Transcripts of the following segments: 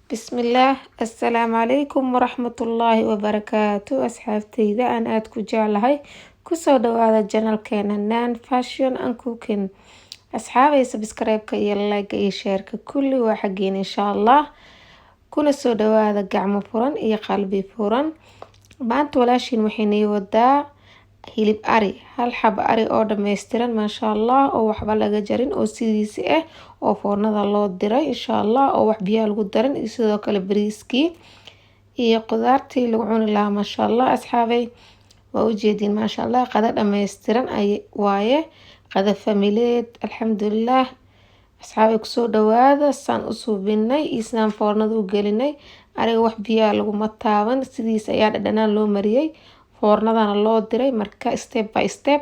Bismillaah, assalaamu calaykum waraxmatullaahi wabarakaatu. Asxaabteyda aan aada ku jeclahay, kusoo dhawaada channelkeena Nan Fashion and Cooking. Asxaabay, subscribe-ka iyo like iyo share-ka kulli waa xaggiina, insha Allah. Kuna soo dhawaada gacmo furan iyo qalbi furan. Maanta walaashiin waxay nii wadaa hilib ari, hal xab ari oo dhameystiran, maasha Allah, oo waxba laga jarin, oo sidiisi ah, oo foornada loo diray, insha Allah, oo wax biyaha lagu darin, iyo sidoo kale bariiskii iyo qudaartii lagu cuni lahaa, maasha Allah. Asxaabay, waa ujeediin, maasha Allah, qada dhameystiran ay waaye, qada famileed, alxamdulilah. Asxaabay, kusoo dhawaada saan u suubinay iyo sidaan foornada u gelinay. Ariga wax biyaha laguma taaban, sidiis ayaa dhadhanaan loo mariyay, foornadana loo diray. Marka step by step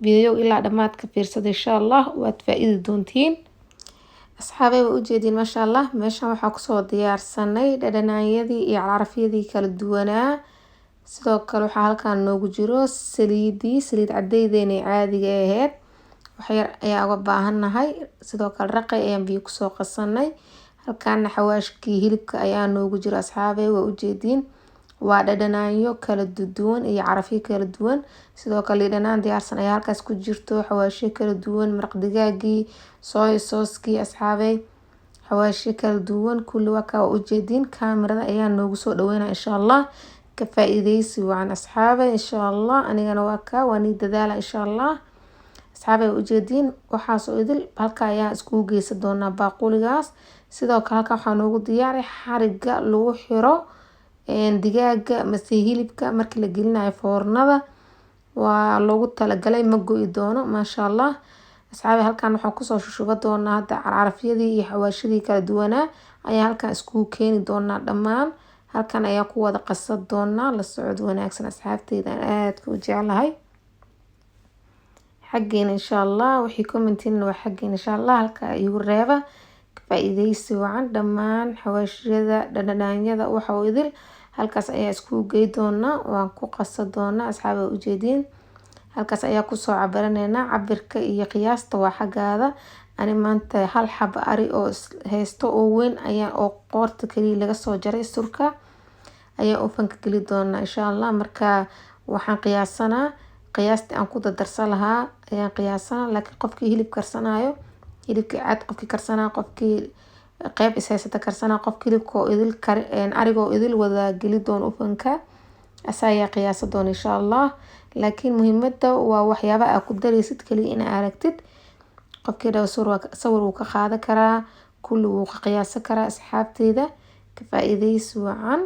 video ilaa dhammaadka fiirsada, insha Allah, waad faa-iidi doontiin. Asxaabay, waa ujeediin, maasha Allah. Meeshan waxaa kusoo diyaarsanay dhadhanaanyadii iyo carafyadii kala duwanaa. Sidoo kale waxaa halkan noogu jiro saliidii, saliid cadeydeena caadiga ahayd, waxyar ayaa uga baahannahay. Sidoo kale raqay ayaan biyo kusoo qasanay. Halkaana xawaashkii hilibka ayaa noogu jiro. Asxaabay, waa ujeediin, waa dhadhanaanyo kala duwan iyo carafyo kala duwan. Sidoo kale dhanaan diyaarsan ayaa halkaas ku jirto, xawaashyo kala duwan, maraq digaagii, soy sauce-kii. Asxaabay, xawaashyo kala duwan kulli waa kaa, waa ujeediin. Kaamirada ayaa noogu soo dhaweynaya, insha Allah. Ka faa-iideysi wacan, asxaabay, insha Allah. Anigana waa kaa, waa nii dadaala, insha Allah. Asxaabay, waa ujeediin, waxaasoo idil halka ayaa iskugu geysan doonaa baaquligaas. Sidoo kale halka waxaa noogu diyaaray xariga lagu xiro digaaga mase hilibka markii la gelinayo foornada, waa loogu talagalay, ma go'i doono, maasha Allah. Asxaabi, halkan waxaan kusoo shushuba doonaa hadda carcarafyadii iyo xawaashadii kala duwanaa ayaa halkan iskugu keeni doonaa dhammaan. Halkan ayaa ku wada qasan doonaa. La socod wanaagsan, asxaabteyda aan aadka u jeclahay. Xaggeena, insha Allah, wixii commentina waa xaggeena, insha Allah, halka igu reeba. Faa-iideysi wacan. Dhammaan xawaashyada, dhadhanaanyada, waxa uu idil halkaas ayaa iskugu gey doonaa, waan ku qasa doonaa. Asxaab, ujeediin, halkaas ayaa kusoo cabiraneynaa. Cabirka iyo qiyaasta waa xaggaada. Ani maanta hal xaba ari oo haysto oo weyn ayaa, oo qoorta kaliya laga soo jaray surka, ayaa ovenka geli doonaa, insha Allah. Marka waxaan qiyaasanaa qiyaastii aan ku dardarsan lahaa ayaan qiyaasanaa, laakiin qofkii hilib karsanayo, hilibkii cad qofkii karsanaa, qofkii qeyb is haysata karsanaa, qofki hilibka oo idil kari, ariga oo idil wada geli doono ovenka, asa ayaa qiyaasa doona, insha Allah. Laakiin muhiimada waa waxyaaba aa ku dareysid kaliya inaa aragtid. Qofkii dhaw sawir wuu ka qaadan karaa, kulli wuu ka qiyaasan karaa. Asxaabteyda, ka faa-iideysi wacan.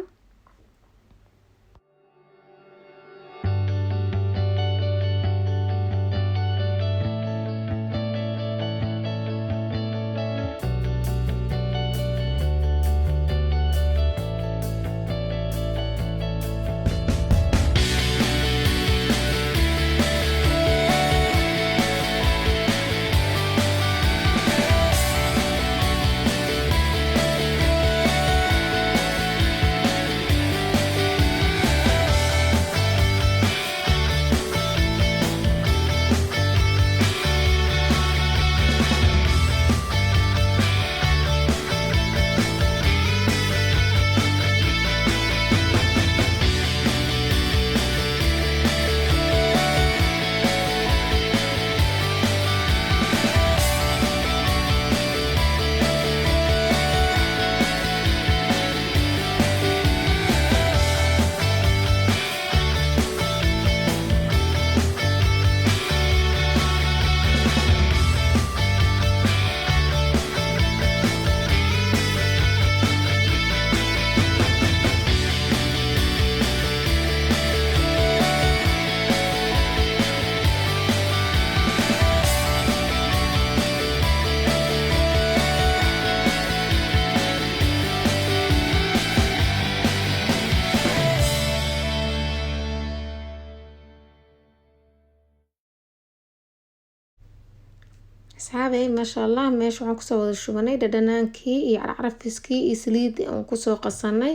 Asxaabey, maasha Allah, meesha waxaan kusoo wada shubanay dhadhanaankii iyo carcarfiskii iyo saliidii aan kusoo qasanay.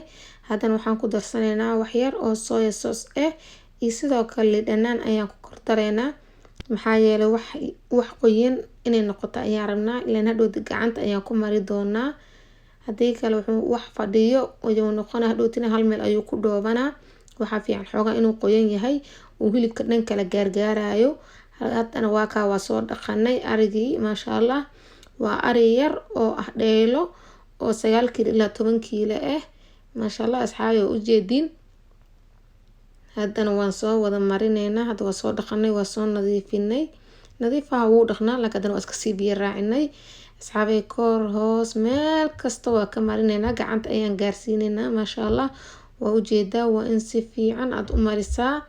Haddana waxaan ku darsanaynaa waxyar oo soya sauce ah, iyo sidoo kale dhanaan ayaan ku kordareynaa, maxaa yeelay wax qoyan inay noqoto ayaan rabnaa, ilaan hadhow gacanta ayaan ku mari doonaa. Haddii kale wuxuu wax fadhiyo ayuu noqonaa, hadhowtina hal meel ayuu ku dhoobanaa. Waxaa fiican xoogaa inuu qoyan yahay, uu hilibka dhan kala gaargaarayo. Haddana waa kaa, waa soo dhaqanay arigii, maasha Allah. Waa ari yar oo ah dheelo oo 9 kiilo ilaa 10 kiilo ah, maasha Allah. Asxaabi, waa ujeediin. Haddana waan soo wada marineynaa. Hadda waa soo dhaqanay, waa soo nadiifinay. Nadiifaha wuu dhaqnaa, laakiin haddana waa iska sii biyo raacinay. Asxaabay, kor hoos meel kasta waa ka marineynaa, gacanta ayaan gaarsiineynaa, maasha Allah. Waa ujeedaa, waa in si fiican aada u marisaa.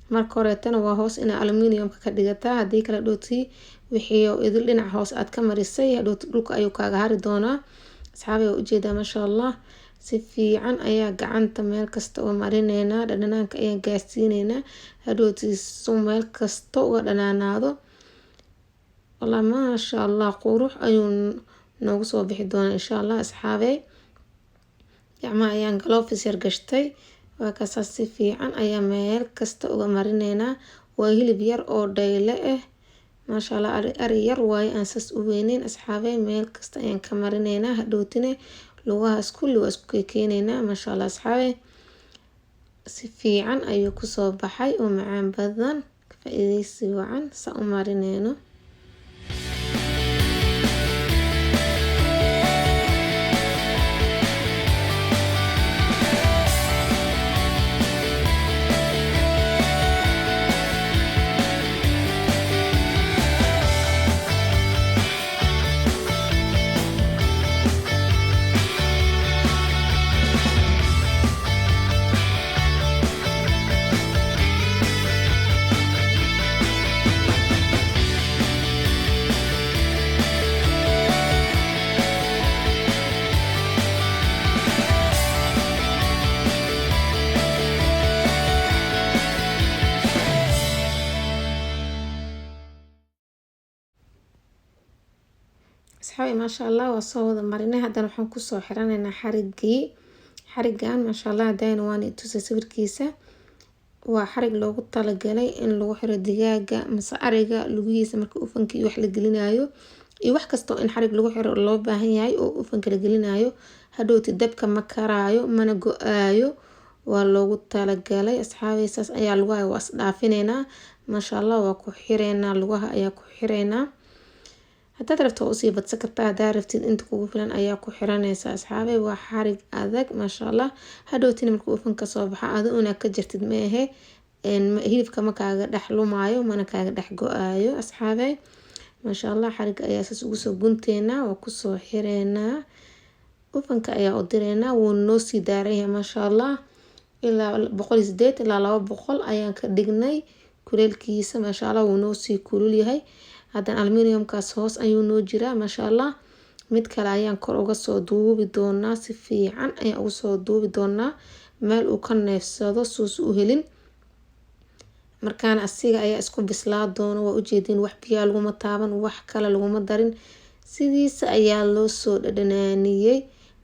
Marka horeetana waa hoos inaa aluminiumka ka dhigataa. Haddii kale dhooti wixii idil dhinaca hoos aad ka marisay, hadhooti dhulka ayuu kaaga hari doonaa. Asxaabay, waa ujeedaa, maasha Allah. Si fiican ayaa gacanta meel kasta uga marineynaa, dhadhanaanka ayaan gaarsiineynaa, hadhooti su meel kasta uga dhanaanaado. Wallah, maasha Allah, qurux ayuu noogu soo bixi doonaa insha Allah. Asxaabey, gacmaha ayaan gloves yar gashtay. Waa kaasaa, si fiican ayaa meel kasta uga marineynaa. Waa hilib yar oo dhayle ah, maasha Allah. Ari yar waaye aan saas u weyneyn. Asxaabey, meel kasta ayaan ka marineynaa. Hadhowtine lugahaas kulli waa isku keeneynaa, maasha Allah. Asxaabey, si fiican ayuu kusoo baxay oo macaan badan. Ka faa'iideysi wacan saa u marineyno. Asxaabi, maasha Allah, waa soo wada marinay. Haddana waxaan kusoo xiranaynaa xarigii. Xarigan, maasha Allah, hadayna waan i tusay sawirkiisa. Waa xarig loogu talagalay in lagu xiro digaaga mase ariga lugihiisa marka ovenka iyo wax la gelinayo iyo wax kastoo in xarig lagu xiro loo baahan yahay oo ovenka la gelinayo. Hadhowti dabka ma karaayo mana go-aayo, waa loogu talagalay. Asxaabi, saas ayaa lugaha waa isdhaafineynaa, maasha Allah. Waa ku xireynaa, lugaha ayaa ku xireynaa. Haddaad rabto waa usii badsan kartaa, haddaad rabtid inta kugu filan ayaa ku xiranaysa. Asxaabey, waa xarig adag, maasha Allah. Hadhowtina markuu ovenka soo baxo, adi una ka jirtid ma ahe, hilibka ma kaaga dhex lumaayo mana kaaga dhex go-aayo. Asxaabey, maasha Allah, xariga ayaa saas ugu soo gunteynaa, waa kusoo xireynaa, ovenka ayaa u direynaa. Wuu noo sii daaran yahay, maasha Allah. Ilaa 180 ilaa 200 ayaan ka dhignay kuleelkiisa, maasha Allah. Wuu noo sii kulul yahay. Haddana aluminiumkaas hoos ayuu noo jiraa, maasha Allah. Mid kale ayaan kor uga soo duubi doonaa, si fiican ayaan uga soo duubi doonaa, meel uu ka neefsado suus u helin. Markaana asiga ayaa isku bislaa doono. Waa ujeedin, wax biyaa laguma taaban, wax kale laguma darin, sidiisa ayaa loo soo dhadhanaaniyey,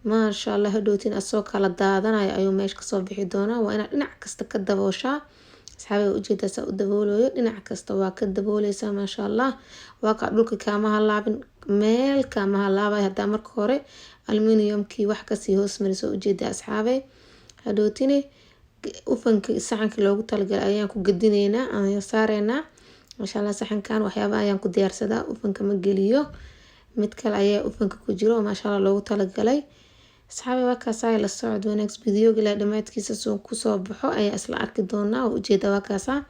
maasha Allah. Hadhowtiin asoo kala daadanayo ayuu meesha kasoo bixi doonaa. Waa inaad dhinac kasta ka dabooshaa. Asxaabiga, ujeedaa saa u daboolayo, dhinac kasta waa ka dabooleysaa, maasha Allah. Waa kaa, dhulka kaama halaabin, meel kaama halaabay haddaa marka hore aluminiumkii wax kasii hoos mariso. Ujeedaa, asxaabey. Hadhowtine ovenka saxanka loogu talagalay ayaan ku gedineynaa, ayaan saareynaa, maasha Allah. Saxankan waxyaaba ayaan ku diyaarsadaa, ovenka ma geliyo. Mid kale ayaa ovenka ku jiro, maasha Allah, loogu talagalay. Asxaabi, waa kaasaa. La socod wanaag videoga ilaa dhamaadkiisa. Soo kusoo baxo ayaa isla arki doonaa. Waa ujeeda, waa kaasaa.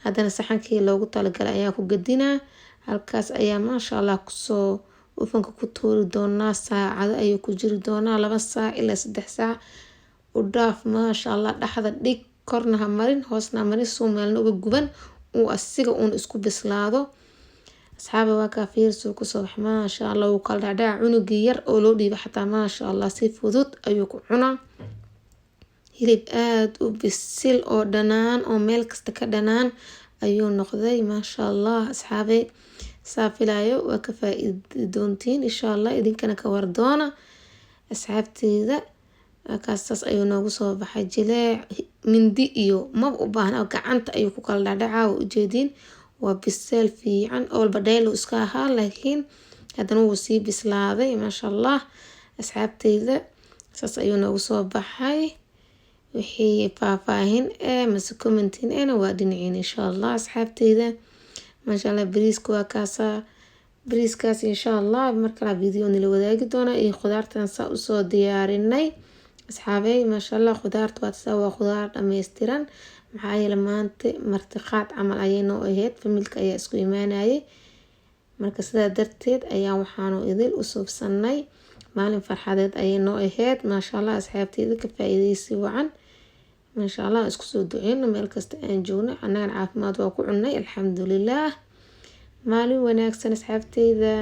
Haddana saxankii loogu talagalay ayaa ku gedinaa, halkaas ayaa, maasha Allah, kusoo ovenka ku tuuri doonaa. Saacado ayuu ku jiri doonaa, 2 saac ilaa 3 saac u dhaaf, maasha Allah. Dhexda dhig, korna ha marin, hoosna ha marin, suu meelna uga guban, uu asiga uun isku bislaado. Asxaabi, waa kaa, fiirsuu kusoo bax, maasha Allah. Wuu kala dhacdhaca. Cunugii yar oo loo dhiiba xataa, maasha Allah, si fudud ayuu ku cunaa. Hilib aada u bisil oo dhanaan oo meel kasta ka dhanaan ayuu noqday, maasha Allah. Asxaabey, saa filayo waa ka faa-iidi doontiin insha Allah, idinkana ka wardoona asxaabteyda. Kaas saas ayuu noogu soo baxay, jileec. Mindi iyo maba u baahna, gacanta ayuu ku kala dhacdhacaa. Waa ujeediin, waa biseel fiican. Walba dhaylo iska ahaa, laakiin haddana wuu sii bislaaday, maasha Allah. Asxaabteyda, saas ayuu noogu soo baxay. Wixii faahfaahin ee mase commenting ena waa dhinaciin, insha Allah. Asxaabteyda, maasha Allah, bariiska waa kaasaa. Bariiskaas insha Allah markala video nila wadaagi doona iyo khudaartan saa usoo diyaarinay. Asxaabey, maasha Allah, khudaarta waa tasaa, waa khudaar dhameystiran. Maxaa yeele maanta martiqaad camal ayay noo ahayd, familka ayaa isku imaanayay. Marka sidaa darteed ayaa waxaanu idil u suubsanay. Maalin farxadeed ayay noo ahayd, maasha Allah. Asxaabteyda, ka faa-iideysi wacan, maasha Allah. Isku soo duceyno meel kasta aan joogno. Annagana caafimaad waa ku cunay, alxamdulilah. Maalin wanaagsan, asxaabteyda.